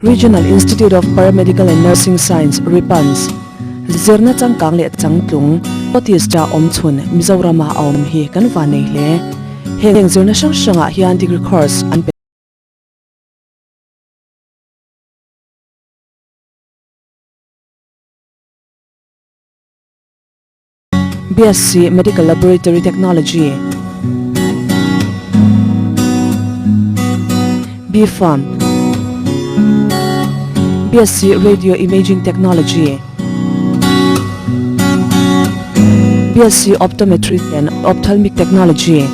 Regional Institute of Paramedical and Nursing Science, RIPANS, zirna changkang leh changtlung, Otis-a awm chhun Mizorama a awm hi kan van nei hle. Heng zirna hrang hrangah hian degree course an pe. BSc Medical Laboratory Technology, B-Pharm, BSc Radio Imaging Technology, BSc Optometry and Ophthalmic Technology.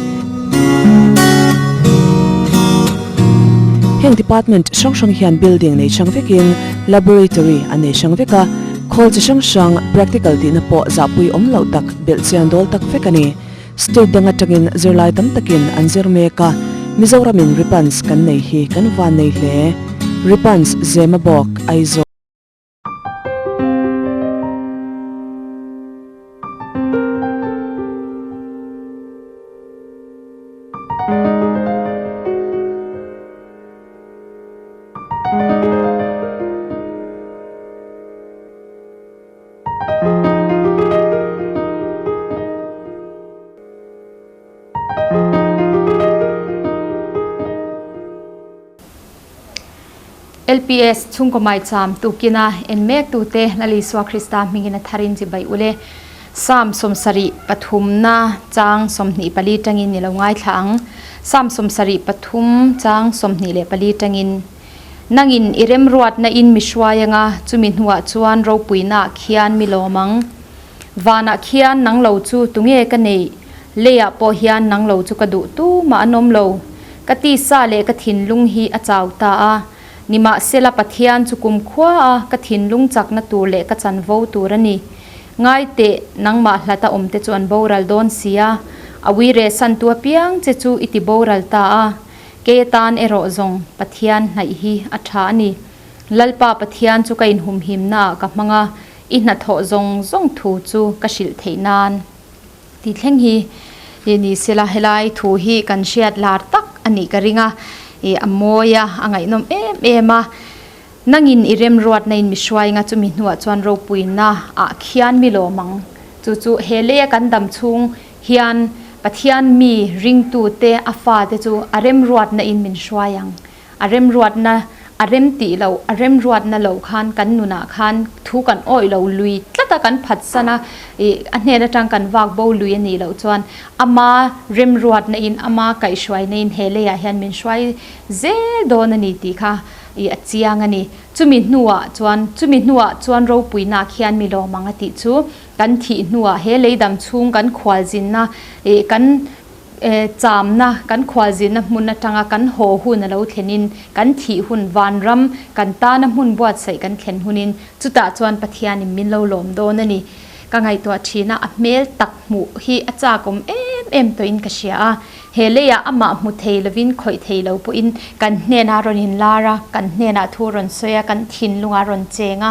Heng department hrang hrang hian building nei hrang vekin laboratory an nei hrang vek a. Khawl chi hrang hrang practical tihna pawh zahpui awm loh tak belh chian dawl tak vek a ni. State dang atangin zirlai tam takin an zir mek a, Mizoramin Ripans kan nei hi kan van nei hle. Ripans Zemabawk, Aizawl. LPS chhungkaw maicham tukina en mek tute Lal Isua Krista hmingin a tharin chibai ule. Psalm 73 na chang 24 tangin ni lo ngaithla ang. Psalm 73 chang 24 tangin. Nangin i remruatna in mi hruai anga, chumi hnuah chuan ropuinaah khian mi lawm ang. Vanah khian nang lo chu tunge ka neih? Leiah pawh hian nang lo chu ka duh tumah an awm lo. Ka tisa leh ka thinlung hi a chau ta a. Nimahsela Pathian chu kumkhua a ka thinlung chakna tur leh ka chanvo tur a ni. Ngai teh, nangmah hlata awmte chu an boral dawn si a, a uire santu apiang che chu i ti boral ta a. Kei atan erawh zawng Pathian hnaih hi a tha a ni. Lalpa Pathian chu ka inhumhimnaah ka hmang a, i hnathawh zawng zawng thu chu ka hrilh theih nan. Tih thleng hi ni sela helai thu hi kan hriat lar tak a nih ka ring a, ih a mawi a, a ngaihnawm em em a. Nangin i remruatna in mi hruai nga chumi hnuah chuan ropuina ah khian mi lawm ang. Chu chu he leia kan dam chhung hian Pathian mi ringtute a fate chu a remruatna in min hruai ang. A remruatna a rem tih loh, a remruatna lo khan kan nunah khan thu kan awih lo lui tlat a, kan phatsan a, ih a hnen atang kan vak bo lui a nih loh chuan ama remruatna in ama kaihhruaina in he leiah hian min hruai zel dawn a ni tih kha ih a chiang a ni. Chumi hnuah chuan chumi hnuah chuan ropuina khian mi lawm ang a tih chu Kan thih hnuah he leidam chhung kan khualzinna ih kan chamna kan khualzinna hmun atanga kan haw hun a lo thlenin kan thih hun vanram kan tana hmun buatsaih kan thlen hunin chutah chuan Pathianin min lo lawm dawn a ni. Ka ngaihtuah thina a hmel tak hmuh hi a chakawm em em tawhin ka hria a. He leiah amah hmu thei lovin khawih thei lo pawhin kan hnenah rawn inlar a, kan hnenah thu rawn sawi a, kan thinlungah rawn cheng a.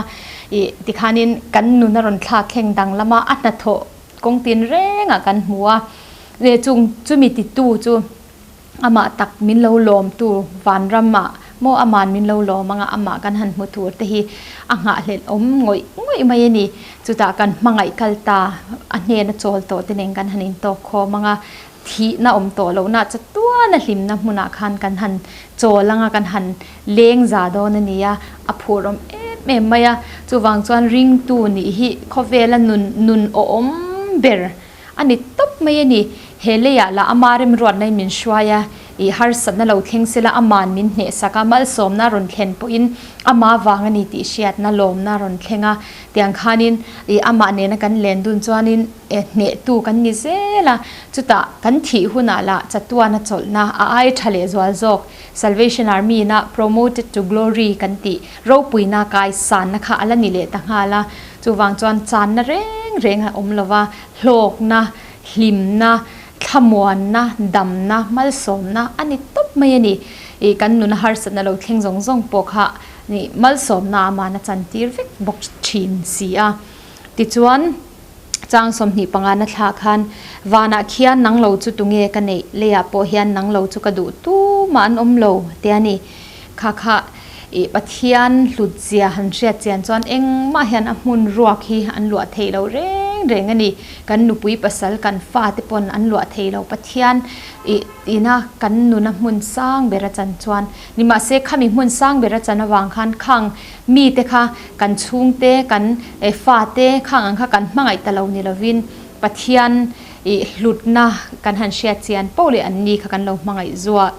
Ih tikhanin kan nun a rawn thlak thleng danglam a, a hnathawh kawng tin rengah kan hmu a. Leh chung chumi titu chu amah tak min lo lawmtu vanramah maw aman min lo lawm anga amah kan han hmu tur te hi a nghahhlelh awm ngawih ngawih mai a ni. Chutah kan hmangaih kal ta a hnena chawl tawh te nen kan han intawk khawm anga Thihna awm tawh lohna chatuana hlimna hmunah khan kan han chawl anga kan han leng za dawn a ni a, a phur awm em em mai a. Chuvang chuan ringtu nih hi khawvela nun nun awhawm ber a ni tawp mai a ni. He leiah lah ama remruatna in min hruai a, ih harsatna lo thleng sela aman min hnehsak a, malsawmna rawn thlen pawhin ama vang a ni tih hriatna lawmna rawn thleng a. Tiang khanin ih amah nena kan len dun chuanin E hnehtu kan ni zel a, chutah kan thih hunah lah chatuana chawlhna a ai tha leh zual zawk. Salvation Army na Promoted to Glory kan tih ropuina kai sanna kha a la ni leh ta nghal a, chuvang chuan channa reng reng a awm lova, hlawkna, hlimna, thlamuanna, damna, malsawmna a ni tawp mai a ni. Ih kan nuna harsatna lo thleng zawng zawng pawh kha malsawmna amana chantir vek bawk thin si a. Tichuan. Chang 25 na thla khan, Vanah khian nang lo chu tunge ka neih, leiah pawh hian nang lo chu ka duh tumah an awm lo, tia ni. Kha kha. Ih Pathian hlut zia han hriat chian chuan engmah hian a hmun ruak hi an luah theih loh reng reng a ni. Kan nupui pasal kan fate pawn an luah thei lo. Pathian ih ina kan nuna hmun sang ber a chan chuan nimahse khami hmun sang ber a chan avang khan khang mite kha kan chhungte kan fate khang ang kha kan hmangaih ta lo ni lovin Pathian ih hlutna kan han hriat chian poh leh an ni kha kan lo hmangaih zuah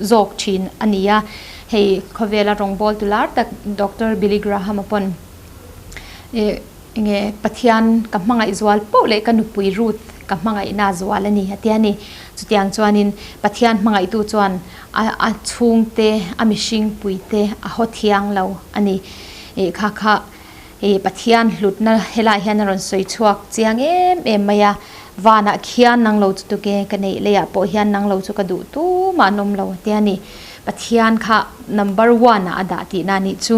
zawk thin a ni a. Hei khawvela rawngbawl tu lar tak Doctor Billy Graham a pawn ih enge Pathian ka hmangaih zual poh leh ka nupui Ruth ka hmangaihna zual a ni a ti a ni. Chutiang chuanin Pathian hmangaihtu chuan a a chhungte a mihring puite a haw thiang lo a ni. Ih kha kha Hei Pathian hlutna helaiah hian a rawn sawi chhuak chiang em em mai a, vanah khian nang lo chu tuke ka neih leiah pawh hian nang lo chu ka duh tumah an awm lo a tia ni. Pathian kha number one ah a dah tihna a nih chu.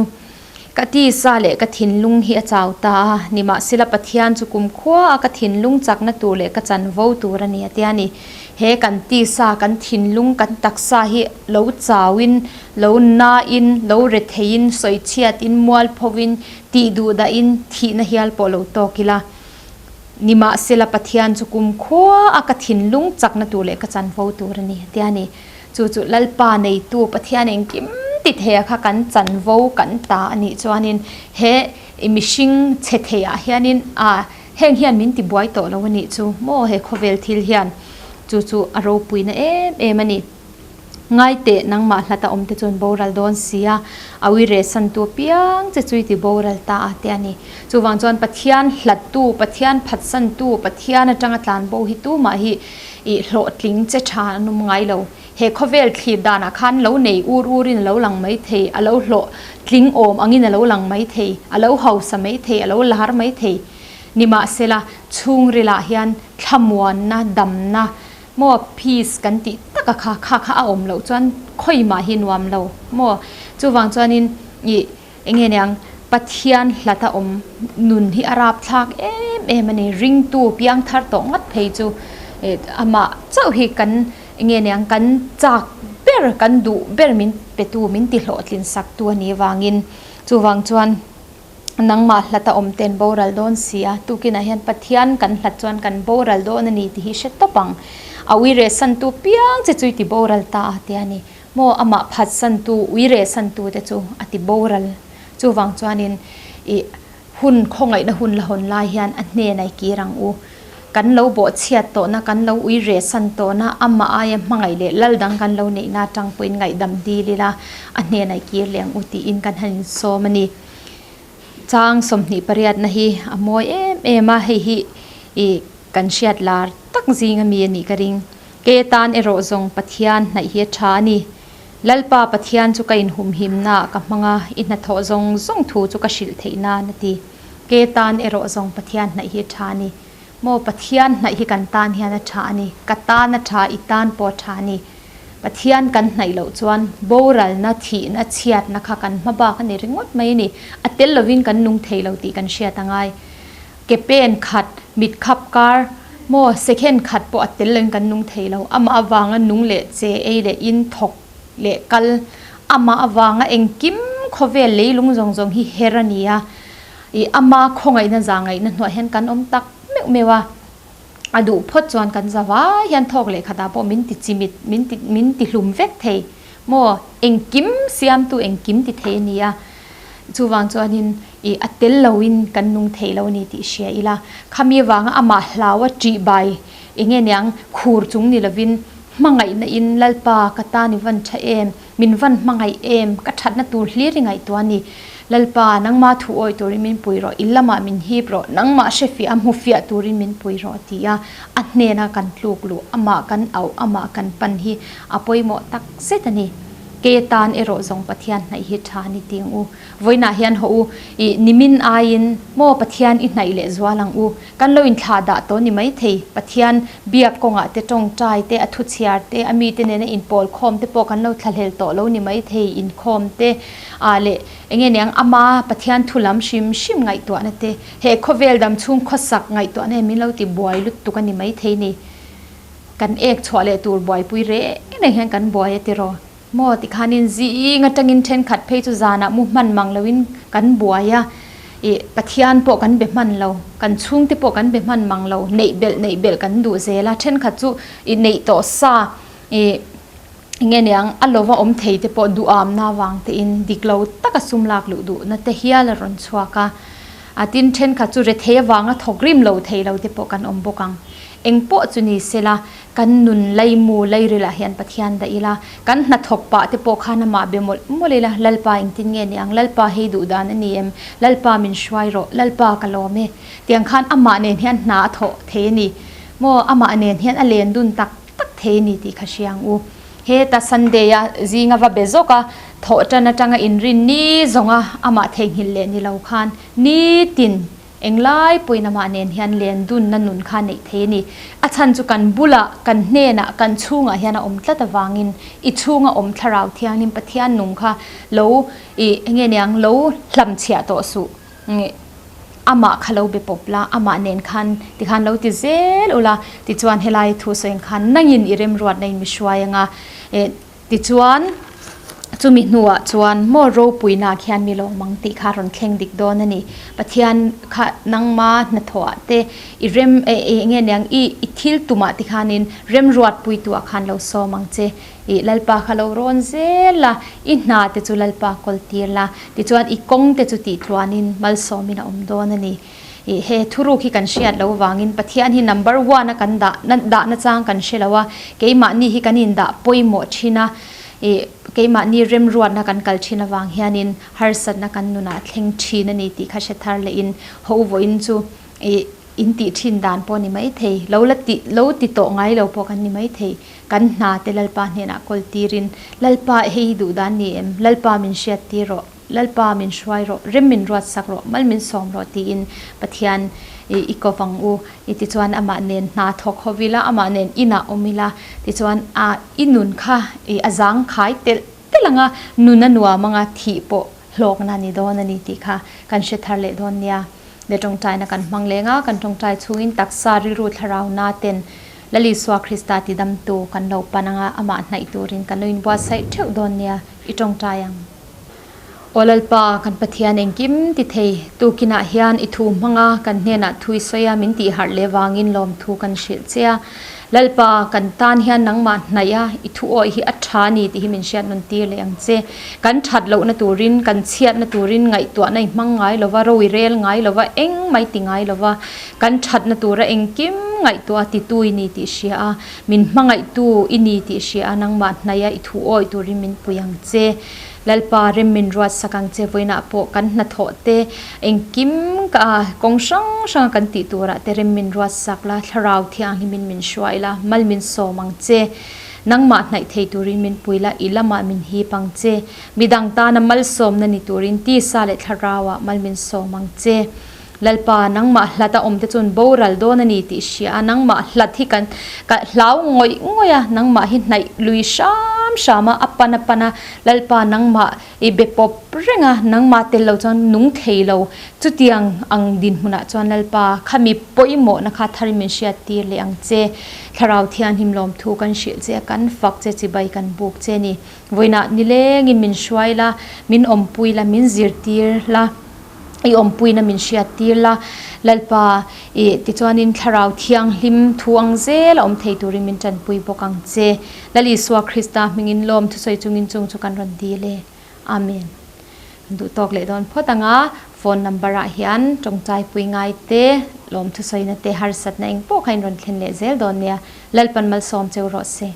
Ka tisa leh ka thinlung hi a chau ta a, nimahsela Pathian chu kumkhua a ka thinlung chakna tur leh ka chanvo tur a ni a tia ni. He kan tisa, kan thinlung, kan taksa hi lo chauin Lo nain, lo retheiin, sawichhiatin, mualphovin, tih duhdahin, thihna hial pawh lo tawk ila. Nimahsela Pathian chu kumkhua a ka thinlung chakna tur leh ka chanvo tur a ni, a ti a ni. Chu chu Lalpa neitu Pathian engkim ti thei a kha kan chanvo kan ta a nih chuanin he mihring chhe theiah hianin a heng hian min tibuai tawh lo a nih chu maw he khawvel thil hian chu chu a ropuina em em a ni. Ngai teh, nangmah hlata awm te chuan boral dawn si a, a uire santu apiang che chu i ti boral ta a te a ni. Chuvang chuan Pathian hlattu, Pathian phatsantu, Pathian atanga tlan bo hi tumah hi i hlawhtling che tha an awm ngai lo. He khawvel thlir danah khan lo nei ur urin a lo lang mai thei, a lo hlawhtling awm angin a lo lang mai thei, a lo hausa mai thei, a lo lar mai thei. Nimahsela, chhungrilah hian thlamuanna, damna, Maw peace kan tih tak a kha, kha kha a awm loh chuan khawi mah hi nuam lo maw? Chuvang chuanin ih eng nge niang Pathian hlat a awm nun hi a rapthlak em em a ni, ringtu piang thar tawh ngat phei chu ih amah chauh hi kan eng nge niang kan chak ber kan duh ber min petu min ti hlawhtlin sak tu a nih vangin chuvang chuan Nangmah hlat a awm ten boral dawn si a, tukinah hian Pathian kan hlat chuan kan boral dawn a ni tih hi hre tawp ang. A ui rehsantu piang che chu i ti boral ta a tia ni. Maw amah phatsantu, ui rehsantu te chu a ti boral. Chuvang chuanin i hun khawngaihna hun la hawn lai hian a hnenah i kir ang u. Kan lo bawhchhiat tawhna, kan lo ui rehsan tawhna, amah aia hmangaih leh lal dang kan lo neihna atang pawhin ngaihdam dil ila a hnenah i kir leh ang u tiin kan han insawm a ni. Chang 28 na hi a mawi em em a, hei hi ih kan hriat lar tak zing ami a nih ka ring. Ke tan erawh zawng Pathian hnaih hi a tha a ni. Lalpa Pathian chu ka inhumhimna ah ka hmang a, i hnathawh zawng zawng thu chu ka hrilh theih nan a ti. Ke tan erawh zawng Pathian hnaih hi a tha a ni. Maw Pathian hnaih hi kan tan hian a tha a ni. Ka tan a tha, i tan pawh a tha a ni. Pathian kan hnaih loh chuan boralna, thihna, chhiatna kha kan hma bak a ni ringawt mai a ni. A tel lovin kan nung thei lo tih kan hriat a ngai. Ke pen khat, mit khap kar, maw second khat pawh a tel lovin kan nung thei lo. Amah avanga nung leh che ei leh in thawk leh kal, amah avanga engkim khawvel leilung zawng zawng hi her a ni a. Ih ama khawngaihna zangaihna hnuah hian kan awm tak meuh meuh a. A duh phawt chuan kan za vai hian thawk leh khatah pawh min ti chimit, min ti min ti hlum vek thei maw? Engkim siamtu engkim ti thei a ni a, chuvang chuanin ih a tel loin kan nung thei lo a ni tih hria ila, khami avanga amah hlau a ṭih bai eng nge niang khur chung ni lovin hmangaihna in Lalpa ka tan i van ṭha em? Min van hmangaih em? Ka thatna tur hlir i ngaihtuah a ni. Lalpa, nangma thu awih turin min pui rawh, i lamah min hip rawh, nangmah hrefiah a hmufiah turin min pui rawh ti a, a hnena kan tluk luh, amah kan auh, amah kan pan hi a pawimawh tak zet a ni. Ke tan erawh zawng Pathian hnaih hi tha a ni ti ang u. Vawiinah hian haw u, i nimin aiin maw Pathian i hnaih leh zual ang u. Kan lo inthlah dah tawh ni maithei. Pathian biak kawngah te tawngtai te, a thuchhiar te, a mite nena inpawl khawm te pawh kan lo thlahlel tawh lo ni maithei. Inkhawm te ah leh eng nge niang ama Pathian thu lam hrim hrim ngaihtuahna te, he khawvel dam chhung khawsak ngaihtuahna hian min lo ti buai lutuk a ni maithei ni. Kan ek chhuah leh tur buaipui reng reng hian kan buai a tiraw. Maw tikhanin zing atangin thenkhat phei chu zanah mu hman mang loin kan buai a, ih Pathian pawh kan be hman lo, kan chhungte pawh kan be hman mang lo, neih belh neih belh kan duh zel a, thenkhat chu ih neih tawh sa ih enge niang a lova awm thei te pawh duhamna avang tein dik lo taka sum lak luh duhna te hial a rawn chhuak a, a tin thenkhat chu rethei avanga thawk rim lo thei lo te pawh kan awm bawk ang. Engpawh chu ni sela Kan nun laimu lairilah hian Pathian dah ila, kan hnathawk pah te pawh khan amah be mawlh mawlh ila, Lalpa engtin nge ni ang, Lalpa hei duh dan a ni em, Lalpa min hruai rawh, Lalpa ka lawm e. Tiang khan amah nen hian hna a thawh thei a ni maw, amah nen hian a len dun tak tak thei a ni tih kha hria ang u. Heta Sunday a zinga va be zawk a, thawh tan atanga inrin ni zawnga amah theihnghilh leh ni lo khan nitin Englai pawhin amah nen hian len dunna nun kha neih thei a ni. A chhan chu kan bulah, kan hnenah, kan chhungah hian a awm tlat avangin i chhunga awm Thlarau Thianghlim Pathian nung kha lo i enge niang lo hlamchhiah tawh suh. Amah kha lo be pawp la, amah nen khan tikhan lo ti zel ula, tichuan helai thu sawiin khan nangin i remruatna in mi hruai anga Tichuan, chumi hnuah chuan maw ropuina khian mi lawm ang tih kha rawn thleng dik dawn a ni. Pathian kha nangma hnathawhah te i rem e enge niang i i thil tumah te khanin remruatpuituah khan lo sawm ang che. I Lalpa kha lo rawn zel la, i hna te chu Lalpa kawl tir la, tichuan i kawng te chu tihtluanin malsawmin a awm dawn a ni. Ih he thuruk hi kan hriat lo vangin Pathian hi number one a kan dah na dah na chang kan hre lo a, keimahni hi kan indah pawimawh thin a, ih keimahni remruatna kan kal thin avang hianin harsatna kan nunah thleng thin a ni tih kha hre thar lehin ho vawiin chu ih in tih thin dan pawh a ni maithei, lo la ti lo ti tawh ngai lo pawh kan ni maithei, kan hna te Lalpa hnenah kawl tirin Lalpa hei hi duh dan ni em, Lalpa min hriat tir rawh. Lalpa min hruai rawh, rem min ruat sak rawh, mal min sawm rawh tiin Pathian i ko vang u. I tichuan amah nen hna thawk ho ila, amah nen inah awm ila, tichuan a i nun kha i a zang khai telh telh anga nun a nuam anga thih pawh hlawkna ni dawn a ni tih kha kan hre thar leh dawn nia. Le tawngtaina kan hmang leng a, kan tawngtai chhungin taksa rilru thlarau na ten Lal Isua Krista tidamtu kan lo pan anga amah hnaih turin kan lo inbuatsaih theuh dawn nia i tawngtai ang. Aw Lalpa, kan Pathian engkim ti thei, tukinah hian i thu hmanga kan hnenah thu i sawi a, min tih harh leh vangin lawmthu kan hrilh che a. Lalpa, kan tan hian nangmah hnaih a, i thu awih hi a tha a ni tih hi min hriat nawn tir leh ang che. Kan that lohna turin, kan chhiatna turin ngaihtuahna i hmang ngai lova, ro i rel ngai lova, engmah i ti ngai lova, kan thatna tura engkim ngaihtuah a titu i ni tih hria a, min hmangaihtu i ni tih hria a, nangmah hnaih a i thu awih turin min pui ang che. Lalpa rem min ruat sak ang che vawiinah pawh kan hnathawh te engkim ka kawng hrang hranga kan tih turah te rem min ruat sak la, Thlarau Thianghlimin min hruai la, mal min sawm ang che. Nangmah hnaih thei turin min pui la, i lamah min hip ang che. Midang tana malsawmna ni turin tisa leh thlarauah mal min sawm ang che. Lalpa, nangmah hlat a awmte chuan boral dawn a ni tih hria a, nangmah hlat hi kan ka hlau ngawih ngawih a, nangmah hi hnaih lui hram hram a, a pan a pan a, Lalpa nangmah i be pawp reng a, nangmah tel lo chuan nung thei lo, chutiang ang dinhmunah chuan Lalpa khami pawimawhna kha tharin min hriat tir leh ang che, Thlarau Thianghlim lawmthu kan hrilh che a, kan fak che, chibai kan buk che a ni. Vawiinah nilengin min hruai la, min awmpui la, min zirtir la. I awmpuina min hriat tir la, Lalpa, i tichuanin Thlarau Thianghlim thu ang zel a awm thei turin min tanpui bawk ang che. Lal Isua Krista hmingin lawm thusawi chungin chung chu kan rawn dil e. Amen. Kan duh tawk leh dawn phawt ang a, phone number ah hian tawngtaipui ngai te, lawm thusawina te, harsatna eng pawh kha in rawn thlen leh zel dawn nia. Lalpan malsawm cheu rawh se.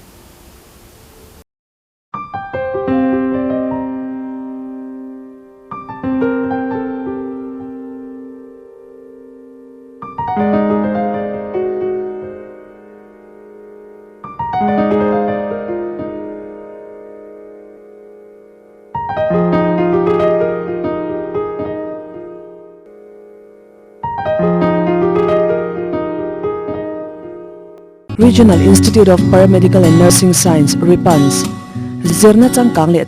Regional Institute of Paramedical and Nursing Science, RIPANS, zirna changkang leh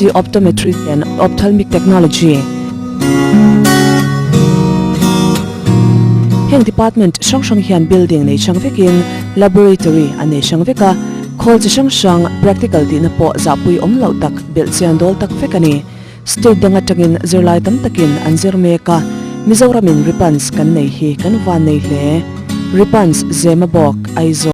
Optometry and Ophthalmic Technology. Heng department hrang hrang hian building nei hrang vekin laboratory an nei hrang vek a, khawl chi hrang hrang practical tihna pawh zahpui awm loh tak belhchian dawl tak vek a ni. State dang atangin zirlai tam takin an zir mek a, Mizoramin Ripans kan nei hi kan van nei hle. Ripans Zemabawk, Aizawl.